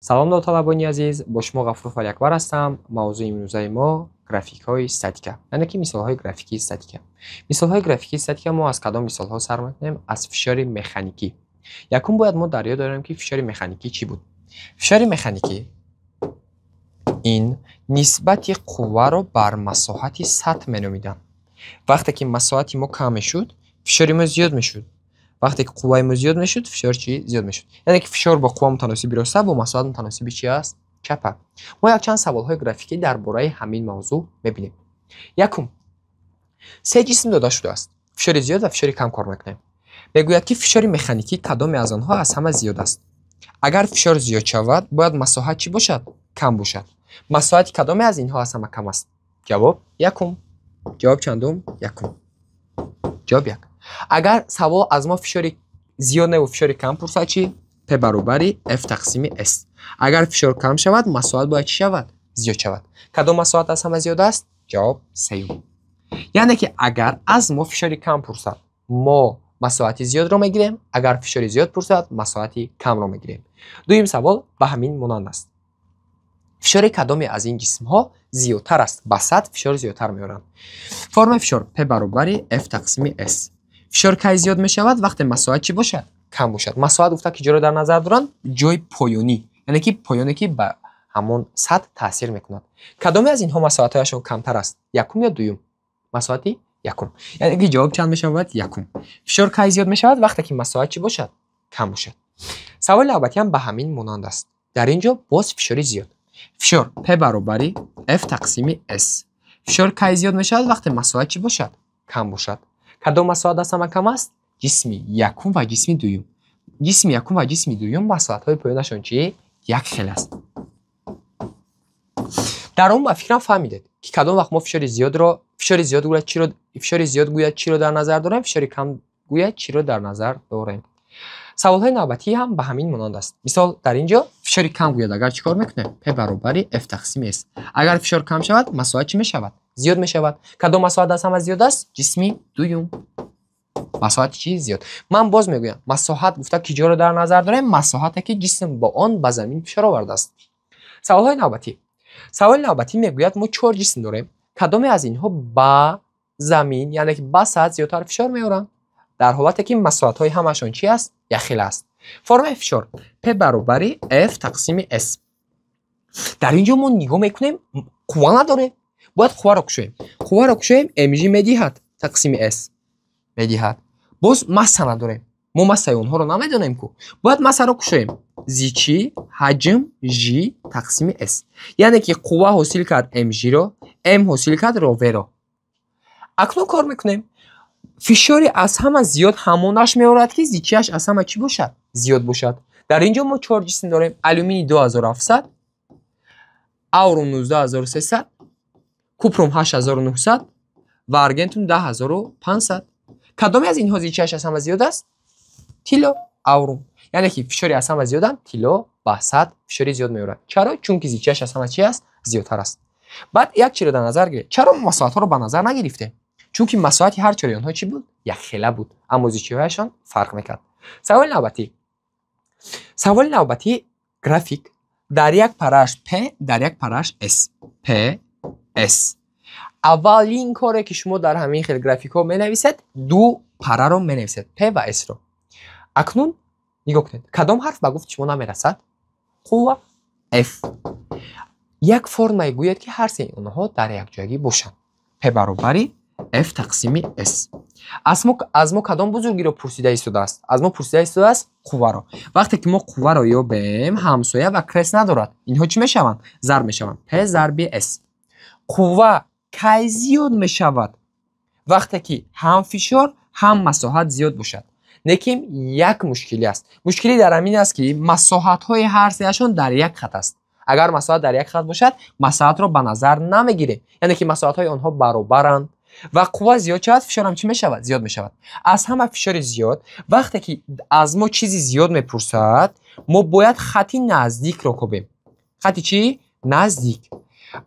Салом, довталабони азиз, бо шумо Ғафуров Алиакбар ҳастам. Мавзӯи имрӯзаи мо графикҳои статика, яъне ки мисолҳои графикии статика. Мисолҳои графикии статика мо аз кадом мисолҳо сар мекунем? Аз фишори механикӣ. Якум, бояд мо дар ёд дорем, ки фишори механикӣ чӣ буд. Фишори механикӣ ин нисбати қувваро бар масоҳати сатҳ меномиданд. Вақте ки масоҳати мо кам мешуд, фишори мо зиёд мешуд. Вақте ки қувваи мо зиёд мешуд, фишор чӣ? Зиёд мешуд. Яъне ки фишор бо қувва мутаносиби роста, бо масоҳат мутаносиби чӣ аст? Чапа. Мо якчанд саволҳои графикӣ дар бораи ҳамин мавзӯъ мебинем. Якум, се ҷисм дода шудааст. Фишори зиёд ва фишори кам кор мекунем. Мегӯяд, ки фишори механикӣ кадоме аз онҳо аз ҳама зиёд аст? Агар фишор зиёд шавад, бояд масоҳат чӣ бошад? Кам бошад. Масоҳати кадоме аз инҳо аз ҳама кам аст? Ҷавоб якум. Ҷавоб чандум? Якум. Ҷавоб як. Агар савол аз мо фишори зиёд неву фишори кам пурсад, чӣ? П баробари F тақсими S. Агар фишор кам шавад, масоҳат бояд чӣ шавад? Зиёд шавад. Кадом масоҳат аз ҳама зиёд аст? Ҷавоб сеюм. Яъне ки агар аз мо фишори кам пурсад, мо масоҳати зиёдро мегирем, агар фишори зиёд пурсад, масоҳати камро мегирем. Дуюм савол ба ҳамин монанд аст. Фишори кадоме аз ин ҷисмҳо зиёдтар аст? Ба сатҳ фишор зиёдтар меоранд. Формаи фишор P баробари F тақсими S. Фишор кай зиёд мешавад? Вақте масоҳат чӣ бошад? Кам бошад. Масоҳат гуфта ки ҷоро дар назар доранд? Ҷои поёнӣ, яъне ки поёне, ки ба ҳамон сатҳ таъсир мекунад. Кадоме аз инҳо масоҳатҳояшон камтар аст? Якум ё дуюм? Масоҳати якум. Яъне ки ҷавоб чанд мешавад? Якум. Фишор кай зиёд мешавад? Вақте ки масоҳат чӣ бошад? Кам бошад. Саволи навбатиам ба ҳамин монанд аст. Дар ин ҷо боз фишори зиёд. Фишор P баробари F тақсими S. Фишор кай зиёд мешавад? Вақте масоҳат чӣ бошад? Кам бошад. Кадом масоҳат аз ҳама кам аст? Ҷисми якум ва ҷисми дуюм. Ҷисми якум ва ҷисми дуюм масоҳатҳои поёнашон чӣ? Як хел аст. Дар он ба фикрам фаҳмидед, ки кадом вақт мо фишори зиёдро, фишори зиёд гӯяд чиро, фишори зиёд гӯяд чиро дар назар дорем, фишори кам гӯяд чиро дар назар дорем. Саволҳои навбатӣ ҳам ба ҳамин монанд аст. Мисол, дар ин ҷо фишори кам гӯяд, агар чӣ кор мекунем? P баробари F тақсими S. Агар фишор кам шавад, масоҳат чӣ мешавад? Зиёд мешавад. Кадом масоҳат аз ҳама зиёд аст? Ҷисми дуюм. Масоҳати чӣ зиёд? Ман боз мегӯям, масоҳат гуфта ки ҷоро дар назар дорем? Масоҳате, ки ҷисм бо он ба замин фишор овардааст. Саволҳои навбатӣ. Саволи навбатӣ мегӯяд, мо чор ҷисм дорем. Кадоме аз инҳо ба замин, яъне ки ба сатҳ зиёдтар фишор меоранд? Дар ҳолате ки масоҳатҳои ҳамашон чӣ аст? Якхела аст. Формаи фишор P баробари F тақсими S. Дар ин ҷо мо нигоҳ мекунем, қувва надорем. Бояд қувваро кушоем. Қувваро кушоем, mg медиҳад тақсими S. Медиҳад. Боз масса надорем. Мо массаи онҳоро намедонем ку. Бояд массаро кушоем. Зичӣ, ҳаҷм, Ж тақсими S. Яъне ки қувва ҳосил кард mg-ро, m ҳосил кард ро v-ро. Акнун кор мекунем. Фишори аз ҳама зиёд ҳамонаш меорад, ки зичиаш аз ҳама чӣ бошад? Зиёд бошад. Дар ин ҷо мо чор ҷисм дорем. Алюминий 2700, аурум 19300, купрум 8900 ва аргентум 10500. Кадоме аз инҳо зичиаш аз ҳама зиёд аст? Тилло, аурум. Яъне ки фишори аз ҳама зиёдам тилло ба сатҳ фишори зиёд меорад. Чаро? Чунки зичиаш аз ҳама чӣ аст? Зиёдтар аст. Баъд як чиро дар назар гиред. Чаро мо масоҳатҳоро ба назар нагирифтем? Чунки масоҳати ҳар чори онҳо чӣ буд? Якхела буд, аммо зичиҳояшон фарқ мекард. Саволи навбатӣ. Саволи навбатӣ график дар як парааш P, дар як парааш S. P, S. Аввалин коре, ки шумо дар ҳамин хел графикҳо менависед, ду параро менависед, P ва S-ро. Акнун нигоҳ кунед. Кадом ҳарф ба гуфти шумо намерасад? Қувва F. Як формае гӯяд, ки ҳар сеи онҳо дар якҷоягӣ бошанд. P баробари F тақсими S. Аз мо кадом бузургиро пурсида истодааст? Аз мо пурсида истодааст қувваро. Вақте ки мо қувваро ёбем, ҳамсоя ва крест надорад. Инҳо чӣ мешаванд? Зарб мешаванд. P зарби S. Қувва кай зиёд мешавад? Вақте ки ҳам фишор, ҳам масоҳат зиёд бошад. Лекин як мушкилӣ аст. Мушкилӣ дар ҳамин аст, ки масоҳатҳои ҳар сеяшон дар як хат аст. Агар масоҳат дар як хат бошад, масоҳатро ба назар намегирем. Яъне ки масоҳатҳои онҳо баробаранд. Ва қувва зиёд шавад, фишорам чӣ мешавад? Зиёд мешавад. Аз ҳама фишори зиёд, вақте ки аз мо чизи зиёд мепурсад, мо бояд хати наздикро кобем. Хати чӣ? Наздик.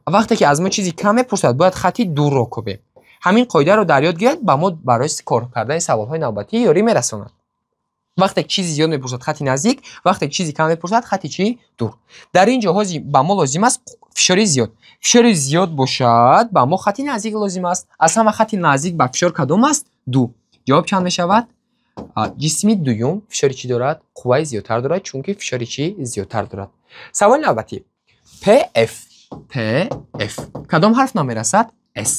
Вақте ки аз мо чизи кам мепурсад, бояд хати дурро кобем. Ҳамин қоидаро дар ёд гиред, ба мо барои кор кардани саволҳои навбатӣ ёрӣ мерасонад. Вақте чизи зиёд мепурсад, хати наздик, вақте чизи кам мепурсад, хати чӣ? Дур. Дар ин ҷо ҳозир ба мо лозим аст фишори зиёд. Фишори зиёд бошад, ба мо хати наздик лозим аст. Аз ҳама хати наздик ба фишор кадом аст? Ду. Ҷавоб чанд мешавад? Ҷисми дуюм фишори чӣ дорад? Қувваи зиёдтар дорад, чунки фишори чӣ зиёдтар дорад. Саволи навбатӣ. PF. PF. Кадом ҳарф намерасад? S.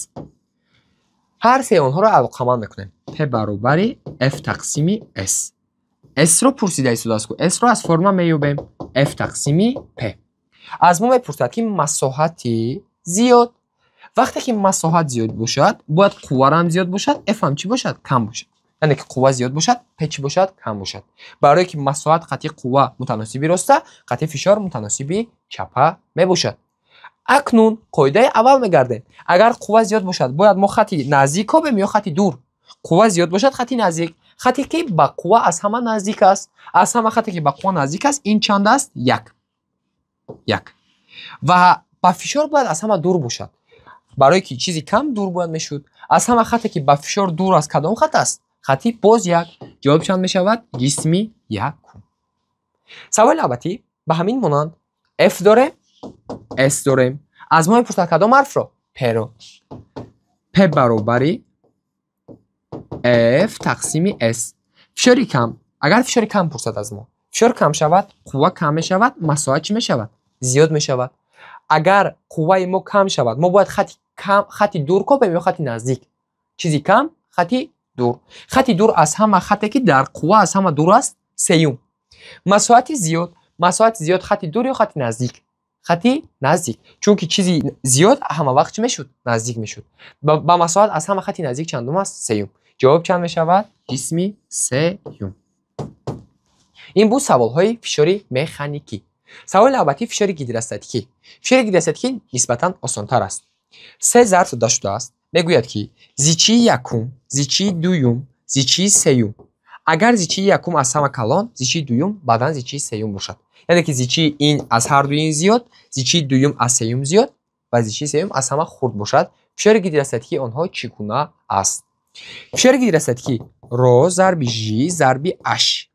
Ҳар сеи онҳоро алоқаманд мекунем. P баробари F тақсими S. S-ро пурсида истодааст, ку S-ро аз форма меёбем. F тақсими P. Аз мо мепурсад, ки масоҳати зиёд. Вақте ки масоҳат зиёд бошад, бояд қувварам зиёд бошад, F ҳам чӣ бошад? Кам бошад. Яъне ки қувва зиёд бошад, P чӣ бошад? Кам бошад. Барое ки масоҳат қати қувва мутаносиби роста, қати фишор мутаносиби чапа мебошад. Акнун қоидаи аввал мегардем. Агар қувва зиёд бошад, бояд мо хати наздик кобем ё хати дур? Қувва зиёд бошад, хати наздик. Хате ки ба қувва аз ҳама наздик аст. Аз ҳама хате ки ба қувва наздик аст, ин чанд аст? Як. Як. Ва ба фишор бояд аз ҳама дур бошад. Барое ки чизи кам дур бояд мешуд. Аз ҳама хате ки ба фишор дур аст, кадом хат аст? Хати боз як. Ҷавоб чанд мешавад? Ҷисми якум. Саволи навбатӣ ба ҳамин монанд. F дорем, S дорем. Аз мо мепурсад кадом ҳарфро? P-ро. P баробари F тақсими S. Фишори кам. Агар фишори кам пурсад аз мо, фишор кам шавад, қувва кам мешавад, масоҳат чӣ мешавад? Зиёд мешавад. Агар қувваи мо кам шавад, мо бояд хати кам, хати дур кобем ё хати наздик? Чизи кам, хати дур. Хати дур аз ҳама хате ки дар қувва аз ҳама дур аст, сеюм. Масоҳати зиёд, масоҳати зиёд хати дур ё хати наздик? Хати наздик. Чунки чизи зиёд ҳама вақт чӣ мешуд? Наздик мешуд. Ба масоҳат аз ҳама хати наздик чандум аст? Сеюм. Ҷавоб чанд мешавад? Ҷисми сеюм. Ин буд саволҳои фишори механикӣ. Саволи навбатӣ фишори гидростатикӣ. Фишори гидростатикӣ нисбатан осонтар аст. Се зарф дода шудааст. Мегӯяд, ки зичии якум, зичии дуюм, зичии сеюм. Агар зичии якум аз ҳама калон, зичии дуюм баъдан зичии сеюм бошад. Яъне ки зичии ин аз ҳар дуи ин зиёд, зичии дуюм аз сеюм зиёд ва зичии сеюм аз ҳама хурд бошад. Фишори гидростатикии онҳо чӣ гуна аст? Фишори гидростатикӣ ро зарби ж зарби h.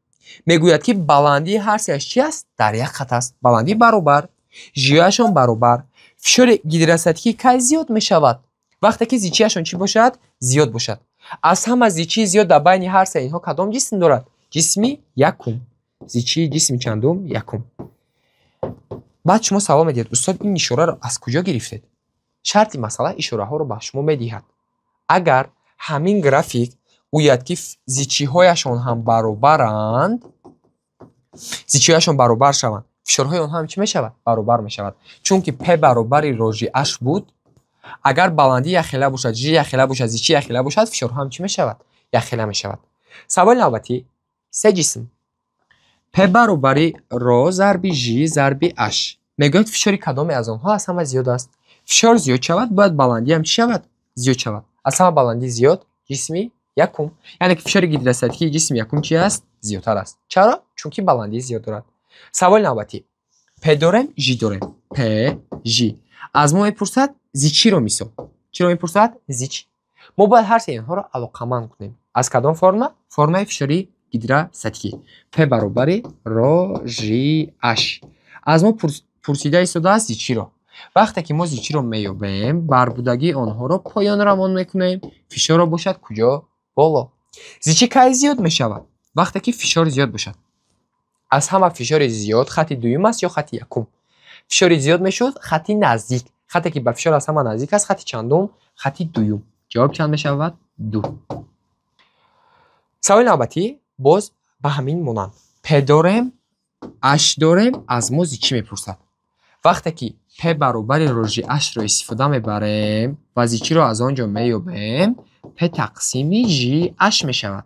Мегӯяд, ки баландии ҳар сеяш чӣ аст? Дар як хат аст. Баландӣ баробар, жияшон баробар. Фишори гидростатикӣ кай зиёд мешавад? Вақте ки зичияшон чӣ бошад? Зиёд бошад. Аз ҳама зичии зиёд дар байни ҳар се инҳо кадом ҷисм дорад? Ҷисми якум. Зичии ҷисми чандум? Якум. Баъд шумо савол медиҳед: устод, ин ишораро аз куҷо гирифтед? Шарти масъала ишораҳоро ба шумо медиҳад. Агар ҳамин график гӯяд, ки зичиҳояшон ҳам баробаранд, зичиҳояшон баробар шаванд, фишорҳои онҳо ҳам чӣ мешавад? Баробар мешавад. Чунки P баробари ро ж h буд, агар баландӣ якхела бошад, ж якхела бошад, зичӣ якхела бошад, фишорҳо ҳам чӣ мешавад? Якхела мешавад. Саволи навбатӣ се ҷисм. P баробари ро зарби ж зарби h. Мегӯяд, фишори кадоме аз онҳо аз ҳама зиёд аст? Фишор зиёд шавад, бояд баландӣ ҳам чӣ шавад? Зиёд шавад. Аз ҳама баландӣ зиёд ҷисми якум. Яъне ки фишори гидростатикии ҷисми якум чӣ аст? Зиёдтар аст. Чаро? Чунки баландӣ зиёд дорад. Саволи навбатӣ. P дорем, Ж дорем. P, Ж. Аз мо мепурсад зичиро мисол. Чиро мепурсад? Зичи. Мо бояд ҳар се инҳоро алоқаманд кунем. Аз кадом форма? Формаи фишори гидростатикӣ. P баробари ро Ж H. Аз мо пурсида истодааст зичиро. Вақте ки мо зичиро меёбем, барбудагии онҳоро поён равон мекунем, фишорро бошад куҷо? Боло. Зичӣ кай зиёд мешавад? Вақте ки фишор зиёд бошад. Аз ҳама фишори зиёд хати дуюм аст ё хати якум? Фишори зиёд мешуд хати наздик. Хате ки ба фишор аз ҳама наздик аст, хати чандум? Хати дуюм. Ҷавоб чанд мешавад? Ду. Саволи навбатӣ боз ба ҳамин монанд. P дорем, H дорем, аз мо зичӣ мепурсад. Вақте ки P баробари ро ж H-ро истифода мебарем ва зичиро аз он ҷо меёбем, P тақсими Ж H мешавад.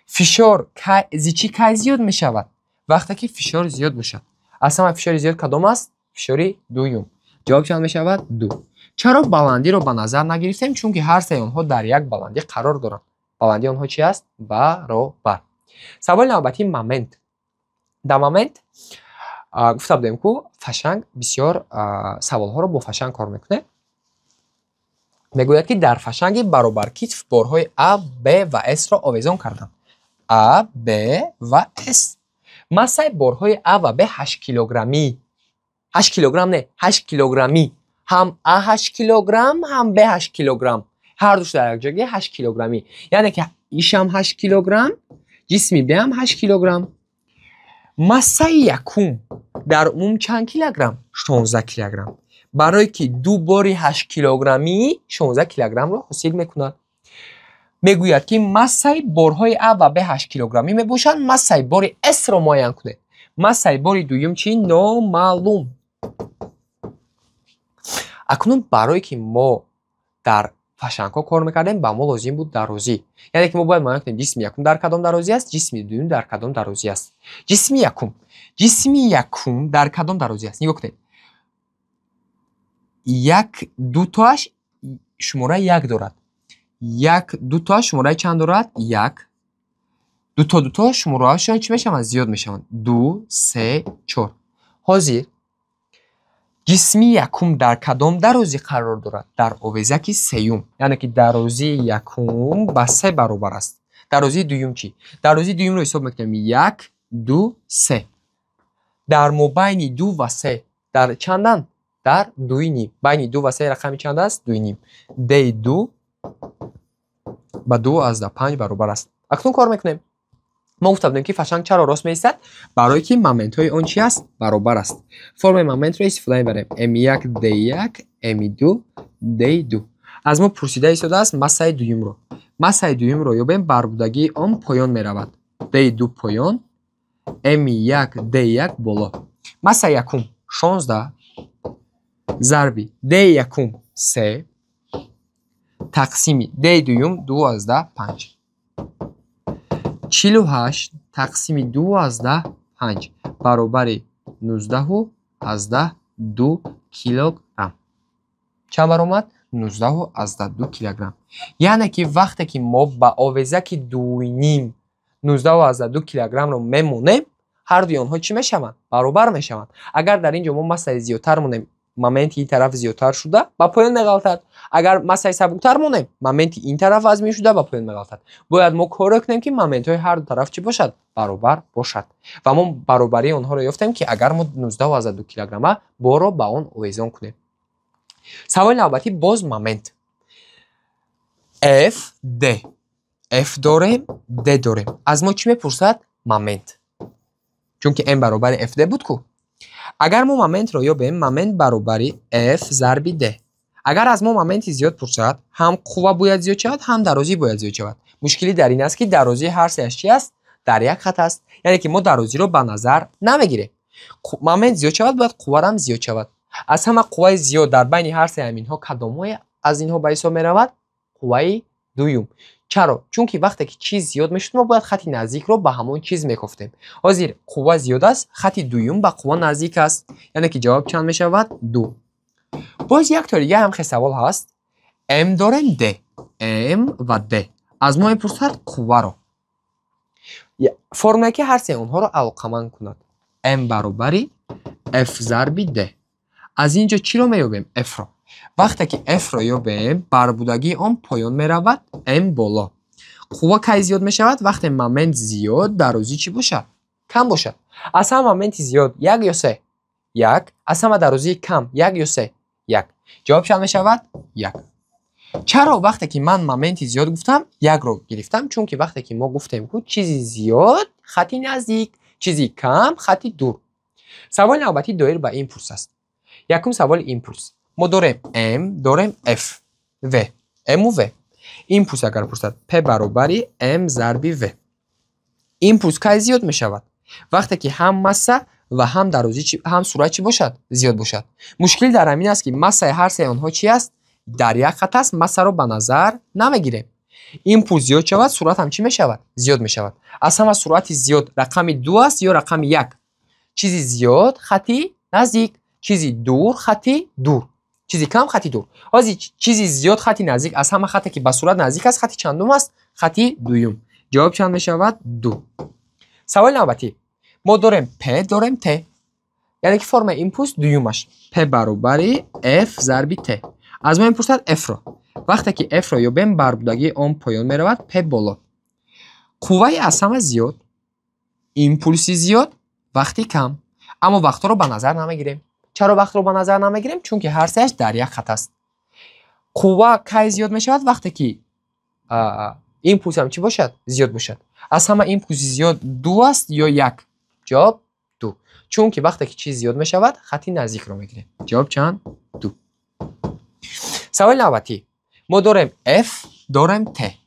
Фишор зичӣ кай зиёд мешавад? Вақте ки фишор зиёд бошад. Аз ҳама фишори зиёд кадом аст? Фишори дуюм. Ҷавоб чанд мешавад? Ду. Чаро баландиро ба назар нагирифтем? Чунки ҳар сеи онҳо дар як баландӣ қарор доранд. Баландии онҳо чӣ аст? Баробар. Саволи навбатӣ момент. Дар момент гуфта будем, ку фашанг бисёр саволҳоро бо фашанг кор мекунем. Мегӯяд, ки дар фашанги баробаркитф борҳои А, Б ва С-ро овезон карданд. А, Б ва С. Массаи борҳои А ва Б 8 килограммӣ. 8 килограмм не, 8 килограммӣ. Ҳам А 8 килограмм, ҳам Б 8 килограмм. Ҳар душ дар якҷоягӣ 8 килограммӣ. Яъне ки ишам 8 килограмм, ҷисми Б ҳам 8 килограмм. Массаи якум дар умум чанд килограмм? 16 килограмм. Барое ки ду бори 8 килограммӣ 16 килограммро ҳосил мекунад. Мегӯяд ки массаи борҳои А ва Б 8 килограммӣ мебошанд, массаи бори С-ро муайян кунед. Массаи бори дуюм чӣ? Номаълум. Акнун барое ки мо дар фашангҳо кор мекардем, ба мо лозим буд дарозӣ. Яъне ки мо бояд муайян кунем, ҷисми якум дар кадом дарозӣ аст, ҷисми дуюм дар кадом дарозӣ аст. Ҷисми якум. Ҷисми якум дар кадом дарозӣ аст? Нигоҳ кунед. Як дутоаш шумораи як дорад. Як дутоаш шумораи чанд дорад? Як. Дуто дуто шумораҳошон чӣ мешаванд? Зиёд мешаванд. Ду, се, чор. Ҳозир ҷисми якум дар кадом дарозӣ қарор дорад? Дар овезаки сеюм. Яъне ки дарозии якум ба се баробар аст. Дарозии дуюм чӣ? Дарозии дуюмро ҳисоб мекунем. Як, ду, се. Дар мобайни ду ва се дар чанданд? Дар дуи ним. Байни ду ва се рақами чанд аст? Дуи ним. Д ду ба 2,5 баробар аст. Акнун кор мекунем. Мо гуфта будем, ки фашанг чаро рост меистад? Барое ки моментҳои он чи аст? Баробар аст. Формаи моментро истифода мебарем. М1 Д1, М2 Д2. Аз мо пурсида истодааст массаи дуюмро. Массаи дуюмро ёбем, барбудагии он поён меравад. Д2 поён, М1 Д1 боло. Массаи якум 16 зарби Д якум 3 тақсими Д дуюм 2,5. 48 тақсими 2,5 баробари 19,2 килограмм. Чанд баромад? 19,2 килограмм. Яъне ки вақте ки мо ба овезаки дуюним 19,2 килограммро мемонем, ҳар дуи онҳо чӣ мешаванд? Баробар мешаванд. Агар дар ин ҷо мо массаи зиёдтар монем, моменти ин тараф зиёдтар шуда ба поён меғалтад. Агар массаи сабуктар монем, моменти ин тараф вазмин шуда ба поён меғалтад. Бояд мо коре кунем, ки моментҳои ҳар ду тараф чӣ бошад? Баробар бошад. Ва мо баробарии онҳоро ёфтем, ки агар мо 19,2 килограмма борро ба он овезон кунем. Саволи навбатӣ боз момент. F D. F дорем, D дорем. Аз мо чӣ мепурсад? Момент. Чунки M баробари FD буд ку. Агар мо моментро ёбем, момент баробари F зарби D. Агар аз мо моменти зиёд пурсад, ҳам қувва бояд зиёд шавад, ҳам дарозӣ бояд зиёд шавад. Мушкилӣ дар ин аст, ки дарозии ҳар сеяш чи аст? Дар як хат аст. Яъне ки мо дарозиро ба назар намегирем. Момент зиёд шавад, бояд қувварам зиёд шавад. Аз ҳама қувваи зиёд дар байни ҳар сеи ҳаминҳо кадомҳое аз инҳо ба ҳисоб меравад? Қувваи дуюм. Чаро? Чунки вақте ки чиз зиёд мешуд, мо бояд хати наздикро ба ҳамон чиз мекофтем. Ҳозир қувва зиёд аст, хати дуюм ба қувва наздик аст. Яъне ки ҷавоб чанд мешавад? Ду. Боз як тори дига ҳам хел савол ҳаст. М дорем, Д. М ва Д. Аз мо мепурсад қувваро. Формулае ки ҳар сеи онҳоро алоқаманд кунад. М баробари F зарби Д. Аз ин ҷо чиро меёбем? F-ро. Вақте ки F-ро ёбем, барбудагии он поён меравад, M боло. Қувва кай зиёд мешавад? Вақте момент зиёд, дарозӣ чӣ бошад? Кам бошад. Аз ҳама моменти зиёд як ё се? Як. Аз ҳама дарозии кам як ё се? Як. Ҷавоб чанд мешавад? Як. Чаро вақте ки ман моменти зиёд гуфтам, якро гирифтам? Чунки вақте ки мо гуфтем, ку чизи зиёд хати наздик, чизи кам хати дур. Саволи навбатӣ доир ба импулс аст. Якум саволи импулс. Мо дорем М, дорем F, В. М В. Импулс агар пурсад, П баробари М зарби В. Импулс кай зиёд мешавад? Вақте ки ҳам масса ва ҳам дарозӣ, ҳам суръат чӣ бошад? Зиёд бошад. Мушкил дар ҳамин аст, ки массаи ҳар сеи онҳо чӣ аст? Дар як хат аст, массаро ба назар намегирем. Импулс зиёд шавад, суръат ҳам чӣ мешавад? Зиёд мешавад. Аз ҳама суръати зиёд рақами ду аст ё рақами як? Чизи зиёд хати наздик, чизи дур хати дур, чизи кам хати дур. Ҳозир чизи зиёд хати наздик, аз ҳама хате ки ба суръат наздик аст, хати чандум аст? Хати дуюм. Ҷавоб чанд мешавад? Ду. Саволи навбатӣ. Мо дорем P, дорем T. Яъне ки формаи импулс дуюмаш. P баробари F зарби T. Аз мо мепурсад F-ро. Вақте ки F-ро ёбем, барбудагии он поён меравад, P боло. Қувваи аз ҳама зиёд, импулси зиёд, вақти кам. Аммо вақтҳоро ба назар намегирем. Чаро вақтро ба назар намегирем? Чунки ҳар сеяш дар як хат аст. Қувва кай зиёд мешавад? Вақте ки импулс ҳам чӣ бошад? Зиёд бошад. Аз ҳама импулси зиёд ду аст ё як? Ҷавоб ду. Чунки вақте ки чиз зиёд мешавад, хати наздикро мегирем. Ҷавоб чанд? Ду. Саволи навбатӣ. Мо дорем F, дорем T.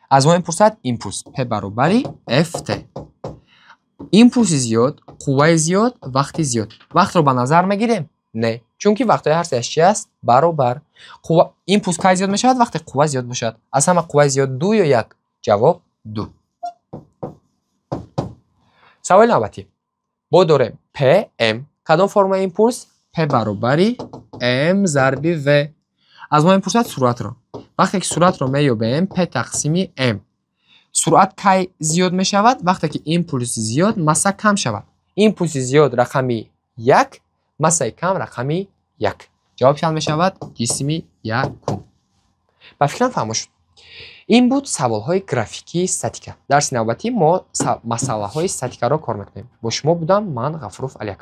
Аз мо мепурсад импулс. P баробари FT. Импулси зиёд, қувваи зиёд, вақти зиёд. Вақтро ба назар мегирем? Не. Чунки вақтҳои ҳар сеяш чи аст? Баробар. Қувва, импулс кай зиёд мешавад? Вақте қувва зиёд бошад. Аз ҳама қувваи зиёд ду ё як? Ҷавоб ду. Саволи навбатӣ. Мо дорем P, M. Кадом формаи импулс? P баробари M зарби V. Аз мо мепурсад суръатро. Вақте ки суръатро меёбем, P тақсими M. Суръат кай зиёд мешавад? Вақте ки импулси зиёд, масса кам шавад. Импулси зиёд рақами як, массаи кам рақами як. Ҷавоб чанд мешавад? Ҷисми якум. Ба фикрам, фаҳмо шуд. Ин буд саволҳои графикии статика. Дарси навбатӣ мо масъалаҳои статикаро кор мекунем. Бо шумо будам ман, Ғафуров Алиакбар.